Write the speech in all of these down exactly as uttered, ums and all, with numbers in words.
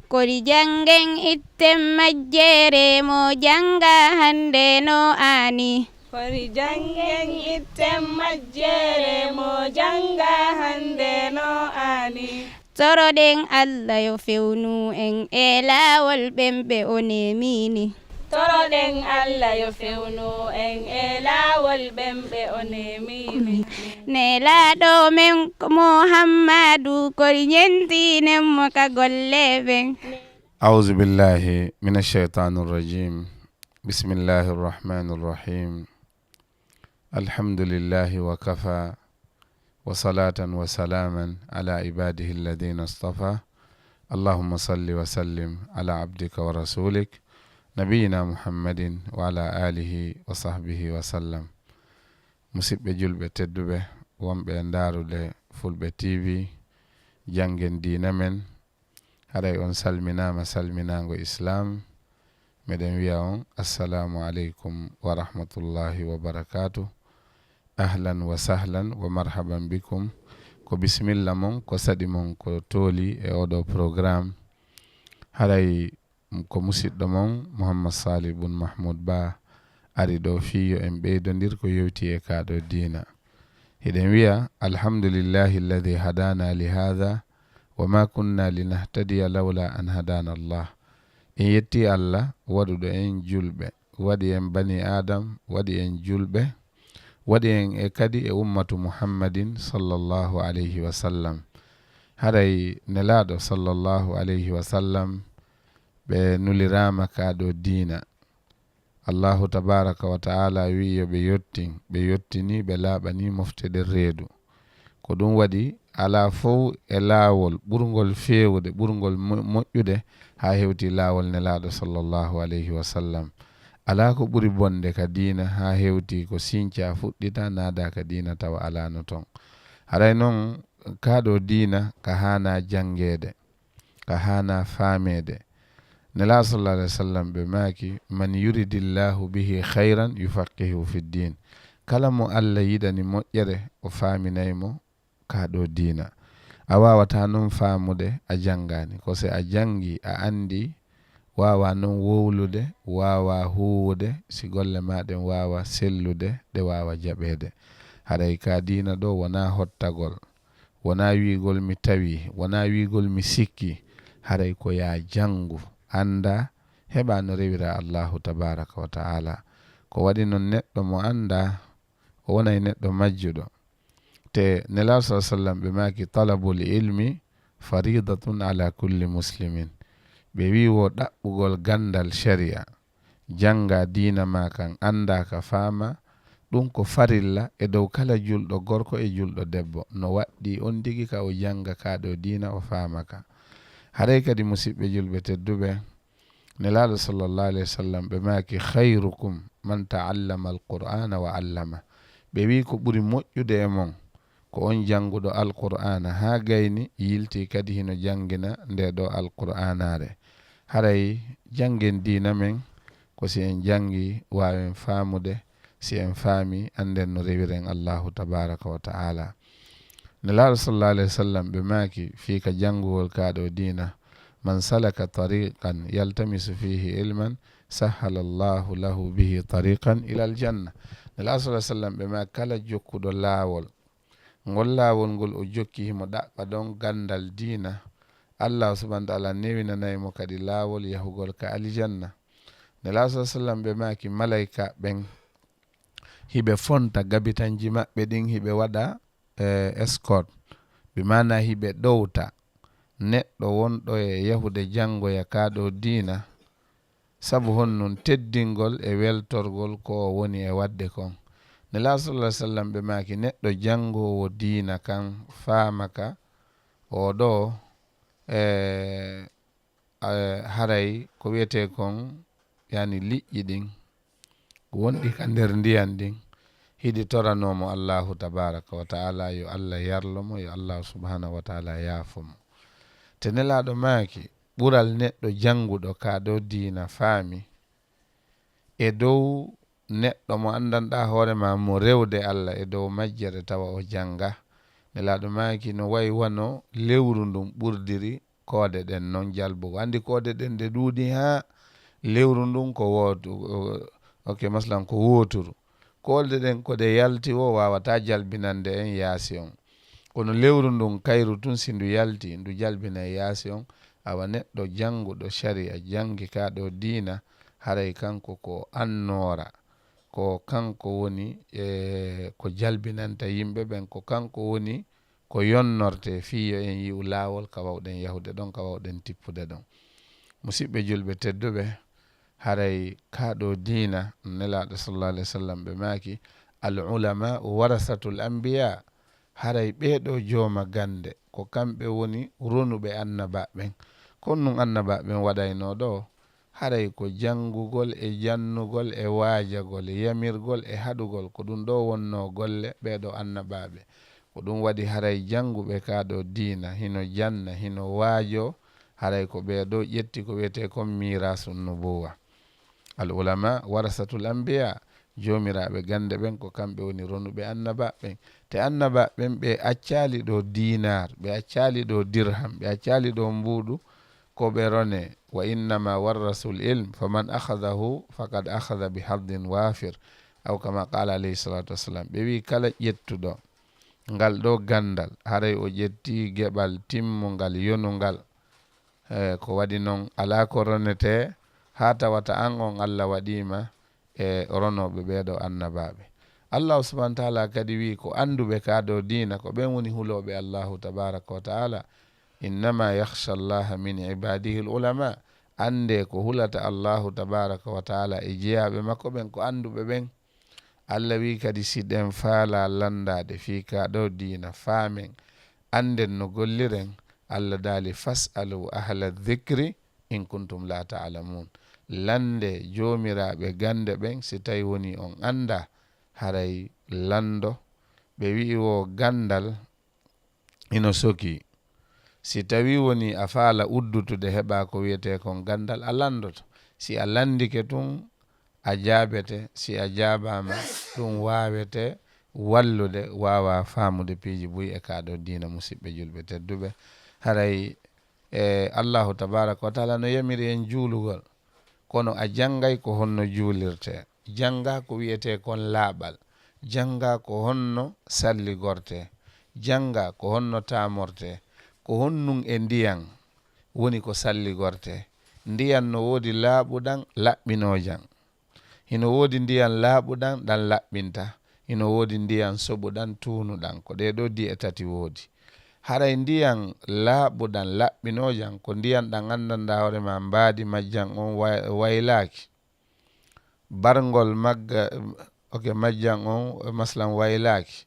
Kori janngen itten majjere mo jannga hannde no aani. Kori janngen itten majjere mo jannga hannde no aani. Toroɗen Allah yo fewnu en e laawol ɓen ɓe o nemini. Toroɗen Allah yo fewnu en e laawol ɓen ɓe o nemini. Nelaaɗo men ko Muhammadu, kori ñentinen mo ka golle ɓen. أعوذ بالله من الشيطان الرجيم. بسم الله الرحمن الرحيم. الحمد لله وكفى، وصلاة وسلاما على عباده الذين اصطفى. اللهم صل وسلم على عبدك ورسولك نبينا محمد وعلى آله وصحبه وسلم. Musiɓɓe julɓe tedduɓe, wonɓe e ndaarude Fulɓe T V, janngen diina men, haray on salminaama salminaango Islaam. Meɗen wiya on, Assalaamu aleykum wa rahmatullaahi wa barakaatuh. Ahlan wa sahlan wa marhaban bikum. Ko bisimilla mon, ko saɗi mon, ko tooli e oɗo programme. Haray ko musiɗɗo mon, Muhammad Salih Bun Mahmud Ba, ari ɗo fii yo en ɓeydondir ko yewti e kaa ɗo diina. Hiɗen wiya, Alhamdulillahi alladhi hadana li hadha, wa ma kunna linahtadiya lawla an hadana Allah. En yetti Allah, waɗuɗo en julɓe, waɗi en bani Adam, waɗi en julɓe, waɗi en e kadi e ummatu Muhammadin sallallahu alayhi wa sallam. Haray Nelaaɗo sallallahu alayhi wa sallam, ɓe nuliraama kaa ɗo diina. Allahu tabaaraka wa ta'ala wi'i yo ɓe yottin, ɓe yottini, ɓe laaɓani mofte ɗen reedu. Ko ɗum waɗi, alaa fow e laawol ɓurngol feewude, ɓurngol mo-, moƴƴude, haa hewti laawol Nelaaɗo sallallahu alayhi wa sallam. Alaa ko ɓuri bonde ka diina, haa hewti ko sinca fuɗɗita naada ka diina tawa alaano ton. Haray non, kaa ɗo diina ka haana janngeede, ka haana faameede. Nelaaɗo sallallahu alayhi wa sallam ɓe maaki, "Man yuridillahu bihi khayran yufaqihu fid din." Kala mo Allah yiɗani moƴƴere, o faaminay mo kaa ɗo diina. A waawataa non faamude a janngaani. Ko si a janngi, a anndi, waawa non wowlude, waawa huuwude, si golle maa ɗen waawa sellude, ɗe waawa jaɓeede. Haray kaa diina ɗo wonaa hottagol, wonaa wi'igol mi tawi, wonaa wi'igol mi sikki, haray ko yaa janngu, annda, heɓa no rewira Allahu tabaaraka wa ta'ala. Ko waɗi non neɗɗo mo annda, o wonay neɗɗo majjuɗo. Te Nelaaɗo sallallahu alayhi wa sallam ɓe maaki, "Talabul ilmi faridatun ala kulli muslimin." Ɓe wi'i wo ɗaɓɓugol ganndal shari'a, jannga diina maa kan, annda ka faama, ɗum ko farilla e dow kala julɗo gorko e julɗo debbo. No waɗɗii on tigi ka o jannga kaa ɗo diina, o faama ka. Haray kadi, musiɓɓe julɓe tedduɓe, Nelaaɗo sallallahu alayhi wa sallam ɓe maaki, "Khayrukum man ta'allama al-Qur'ana wa allama." Ɓe wi'i ko ɓuri moƴƴude e mon ko on jannguɗo Alqur'aana haa gayni, yiltii kadi hino janngina nde ɗo Alqur'aanaare. Haray janngen diina men, ko si en janngi, waawen faamude, si en faami, annden no rewiren Allaahu tabaaraka wa ta'aala. Nelaaɗo sallallaahu alayhi wa sallam ɓe maaki fii ka janngugol kaa ɗoo diina, "Man salaka tariqan yaltamisu fiihi ilman, sahhala Allaahu lahu bihi tariqan ilal janna." Nelaaɗo sallallaahu alayhi wa sallam ɓe maaki, "Kala jokkuɗo laawol, ngol laawol ngol o jokki himo ɗaɓɓa ɗon ganndal diina, Allaahu subhaanahu wa ta'aala newinanay mo kadi laawol yahugol ka aljanna." Nelaaɗo sallallaahu alayhi wa sallam ɓe maaki, "Malayka ɓen hiɓe fonta gabitanji maɓɓe ɗin, hiɓe waɗa, eh, escort, bi maana hiɓe ɗowta neɗɗo wonɗo e yahude janngoya kaa ɗoo diina, sabu honɗun? Teddingol e weltorgol ko o woni e waɗde kon." Nelaaɗo sallallaahu alayhi wa sallam ɓe maaki, "Neɗɗo janngoowo diina kan faama ka, o ɗoo, eh, eh, haray ko wi'etee kon, yani liƴƴi ɗin, wonɗi ka nder ndiyan ɗin, hiɗi toranoo mo Allaahu tabaaraka wa ta'aala, yo Allah yarlo mo, yo Allaahu subhaanahu wa ta'aala yaafo mo." Te Nelaaɗo maaki, ɓural neɗɗo jannguɗo kaa ɗoo diina faami, e dow neɗɗo mo anndanɗaa hoore maa mo rewde Allah e dow majjere tawa o jannga. Nelaaɗo maaki, no wayi wano lewru ndun ɓurdiri koode ɗen non jalbugo. Anndi koode ɗen ɗe ɗuuɗi haa lewru ndun ko wootu, ok, maslan ko wooturu. Koode ɗen ko ɗe yalti wo waawataa jalbinande en yaasi on. Kono lewru ndun kayru tun si ndu yalti, ndu jalbinay yaasi on. Awa neɗɗo jannguɗo shari'a, janngi ka ɗo diina, haray kanko ko annoora. Ko kanko woni, e, ko jalbinanta yimɓe ɓen, ko kanko woni ko yonnorte fii yo en yi'u laawol ka wawɗen yahude ɗon, ka wawɗen tippude ɗon. Musiɓɓe julɓe tedduɓe, haray ka ɗo diina, Nelaaɗo sallallahu alaihi wasallam ɓe maaki, "Al ulama warasatul anbiya." Haray ɓee ɗo jooma gannde, ko kamɓe woni ronuɓe annabaaɓe ɓen. Ko honɗun annabaaɓe ɓen waɗaynoo ɗo? Haray ko janngugol e jannugol e waajagol e yamirgol e haɗugol, ko ɗun ɗo wonnoo golle ɓee ɗo annabaaɓe. Ko ɗun waɗi haray jannguɓe ka ɗo diina, hino janna, hino waajoo, haray ko ɓee ɗo ƴetti ko wi'etee kon miiraasun nubuwa. Al ulama warasatul anbiya, joomiraaɓe gannde ɓen ko kamɓe woni ronuɓe annabaaɓe ɓen. Te annabaaɓe ɓen ɓe accaali ɗo diinaar, ɓe accaali ɗo dirham, ɓe accaali ɗo mbuuɗu, ko ɓe rone, "Wa innama warrasul ilm, faman akhadahu faqad akhada bi haddin wafir." Aw kama qala alayhi salatu wassalam. Ɓe wi'i kala ƴettuɗo ngal ɗo ganndal, haray o ƴetti geɓal timmungal, yonungal. E, ko waɗi non, alaa ko ronetee haa tawata an on Allah waɗii ma e ronooɓe ɓee ɗo annabaaɓe. Allahu subhanahu wa taala kadi wi'i ko annduɓe ka ɗo diina, ko ɓen woni hulooɓe Allahu tabaraka wa taala. "Innama yakhsha Allaha min ibadihi al ulama." Anndee ko hulata Allahu tabaraka wa taala e jeyaaɓe makko ɓen ko annduɓe ɓen. Allah wi'i kadi, si ɗen faalaa lanndaade fii ka ɗo diina, faamen, annden no golliren, Allah daali, "Fas'alu ahla dhikri in kuntum la ta'lamun." Lanndee joomiraaɓe gannde ɓen, si tawi woni on anndaa, haray lanndo. Ɓe wi'i wo ganndal hino sokii. Si tawi woni a faala uddutude heɓa ko wi'etee kon ganndal, a lanndoto. Si a lanndike tun, a jaabete. Si a jaabaama, ɗun waawete wallude, waawa faamude piiji buy e ka ɗo diina, musiɓɓe julɓe tedduɓe. Haray, e, Allahu tabaraka wa taala no yamiri en juulugol, kono a janngay ko honno juulirtee. Jannga ko wi'etee kon laaɓal. Jannga ko honno salligortee. Jannga ko honno taamortee. Ko honnun e ndiyan woni ko salligortee. Ndiyan no woodi laaɓuɗan, laɓɓinoojan. Hino woodi ndiyan laaɓuɗan, ɗan laɓɓinta. Hino woodi ndiyan soɓuɗan, tuunuɗan. Ko ɗee ɗoo di'e tati woodi. Haray ndiyan laaɓuɗan, laɓɓinoojan, ko ndiyan ɗan anndanɗaa hoore maa mbaadi majjan on way-, waylaaki. Barngol magga, ok, majjan on, maslan, waylaaki.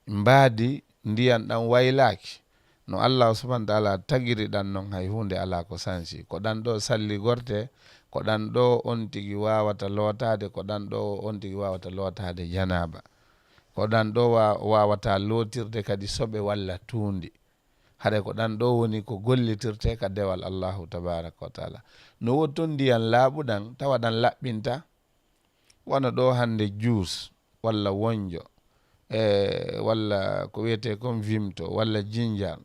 Mbaadi ndiyan ɗan waylaaki. No Allahu subhanahu wa taala tagiri ɗan non, hay huunde alaa ko sansi. Ko ɗan ɗoo salligortee, ko ɗan ɗoo on tigi waawata lootaade, ko ɗan ɗoo on tigi waawata lootaade janaaba. Ko ɗan ɗoo wa-, waawata lootirde kadi soɓe walla tuundi. Haray ko ɗan ɗoo woni ko gollitirtee ka dewal Allahu tabaraka wa taala. No woodi ton ndiyan laaɓuɗan, tawa ɗan laɓɓinta. Wano ɗoo hannde juus, walla wonjo, e, walla ko wi'etee kon vimto, walla jinjar,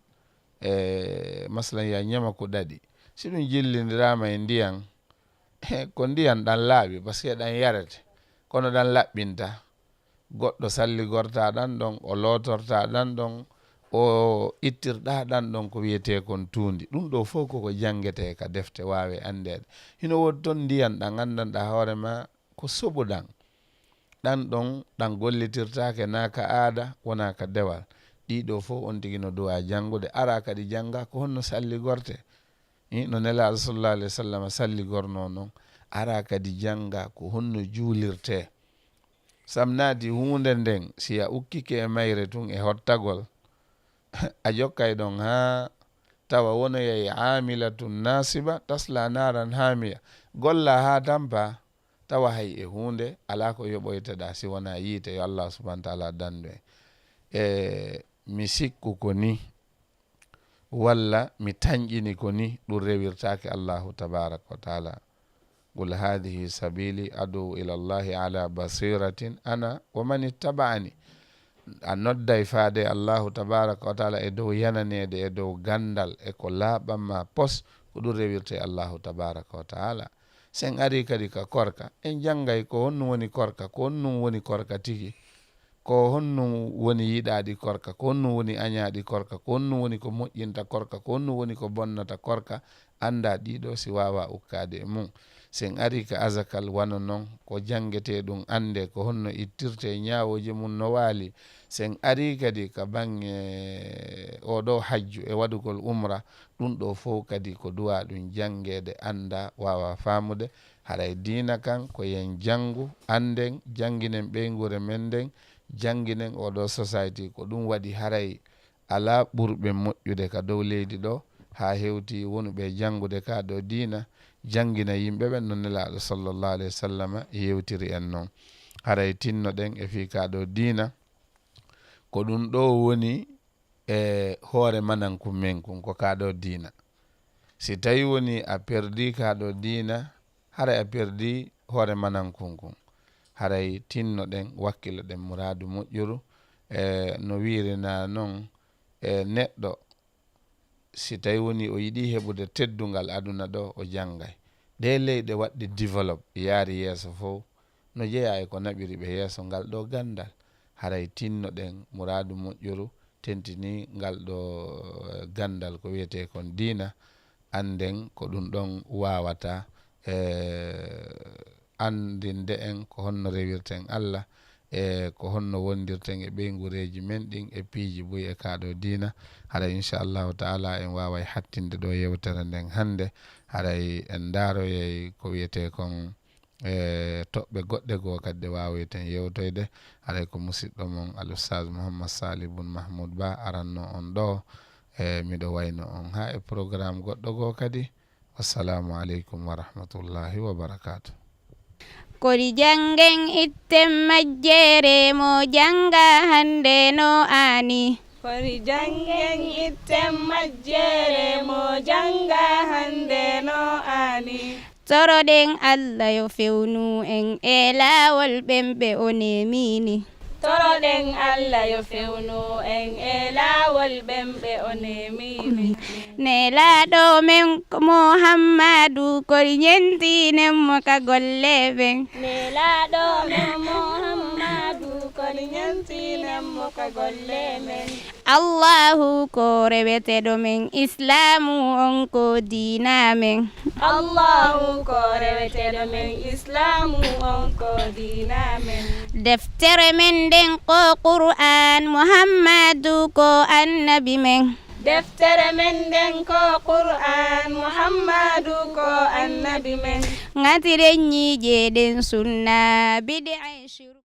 e, maslan, ya ñama ko ɗaɗi. Si ɗun jillindiraama e ndiyan, ko ndiyan ɗan laaɓi, parce que ɗan yarete, kono ɗan laɓɓinta. Goɗɗo salligortaa ɗan ɗon, o lootortaa ɗan ɗon, o ittirɗaa ɗan ɗon ko wi'etee kon tuundi. Ɗun ɗoo fow koko janngetee ka defte, waawee anndeede. Hino woodi ton ndiyan ɗan anndanɗaa hoore maa ko soɓuɗan. Ɗan ɗon, ɗan gollitirtaake naa ka aada, wonaa ka dewal. Ɗii ɗoo fow on tigi no duwaa janngude. Araa kadi janngaa ko honno salligortee. I, no Nelaaɗo sallallahu alaihi wasallam salligornoo non. Araa kadi janngaa ko honno juulirtee. Sam naati huunde nden, si a ukkike e mayre tun e hottagol, a jokkay ɗon haa tawa wonoyay aamilatun naasiba, tasla naaran haamiya. Gollaa haa tampaa, tawa hay e huunde alaa ko yoɓoyteɗaa si wonaa yiite, yo Allah subhanahu wa taala dandu en. E, mi sikku ko ni, walla mi tanƴini ko ni, ɗun rewirtaake Allahu tabaraka wa taala. "Qul hadhihi sabili ad'u ila Allahi ala basiratin ana wa man ittaba'ani." A nodday faade Allahu tabaraka wa taala e dow yananeede, e dow ganndal, e ko laaɓan ma pos, ko ɗum rewirte Allahu tabaraka wa taala. Sen ari kadi ka korka, en janngay ko honɗum woni korka, ko honɗum woni korka tigi, ko honɗum woni yiɗaaɗi korka, ko honɗum woni añaaɗi korka, ko honɗum woni ko moƴƴinta korka, ko honɗum woni ko bonnata korka, annda ɗiɗo si waawa ukkaade e mum. Sen ari ka azakal, wano non ko janngetee ɗum, annde ko honno ittirte ñaawooje mum no waali. Sen ari kadi ka baŋŋe oɗo hajju e waɗugol umra, ɗum ɗo fow kadi ko duwa ɗum janngeede, annda, waawa faamude. Haray diina kan ko yen janngu, annden, jannginen ɓeynguure men nden, jannginen oɗo society. Ko ɗum waɗi haray alaa ɓurɓe moƴƴude ka dow leydi ɗo, haa hewti wonuɓe janngude ka ɗo diina, janngina yimɓe ɓen no Nelaaɗo sallallahu alayhi wa sallam yewtiri en non. Haray tinnoɗen e fii ka ɗo diina, ko ɗum ɗo woni e hoore manankun men kun, ko ka ɗo diina. Si tawi woni a perdi ka ɗo diina, haray a perdi hoore manankun kun. Haray tinnoɗen, wakkiloɗen muraadu moƴƴuru, e no wiirina non, e neɗɗo, si tawi woni o yiɗi heɓude teddungal aduna ɗo, o janngay. Ɗee leyɗe waɗɗe develop, yaari yeeso fow, no jeyaa e ko naɓiri ɓe yeeso ngal ɗo ganndal. Haray tinnoɗen muraadu moƴƴuru, tentini ngal ɗo, eh, ganndal ko wiyetee kon diina, annden ko ɗum ɗon waawata, eh, anndinde en ko honno rewirten Allah, e ko honno wondirten e ɓeynguureeji men ɗin e piiji buy e ka ɗo diina. Haray, inchallahu taala, en waaway hattinde ɗo yewtere nden hannde. Haray en ndaaroyay ko wiyetee kon, e toɓɓe goɗɗe goo kadi ɗe waawoyten yewtoyde. Haray ko musiɗɗo mon Al Ustaaz Muhammad Salih Bun Mahmud Ba aranno on ɗo. E miɗo wayno on haa e programme goɗɗo goo kadi. Wassalaamu aleykum wa rahmatullahi wa barakaatu. Kori janngen itten majjere mo jannga hannde no aani. Kori janngen itten majjere mo jannga hannde no aani. Toroɗen Allah yo fewnu en e laawol ɓen ɓe o nemini. Toroɗen Allah yo fewnu en e laawol ɓen ɓe o nemini. Nelaaɗo men Muhammadu, kori ñentinen mo ka golle men. Nelaaɗo men Muhammadu, kori ñentinen mo ka golle men. Allahu ko reweteɗo men, Islaamu on ko diina men. Allahu ko reweteɗo men, Islaamu on ko diina men. Deftere men nden ko Qur'aan, Muhammadu ko annabi men. Deftere men nden ko Qur'aan, Muhammadu ko annabi men. Ŋatiren ñiijeɗen sunna, bid'a e shirku.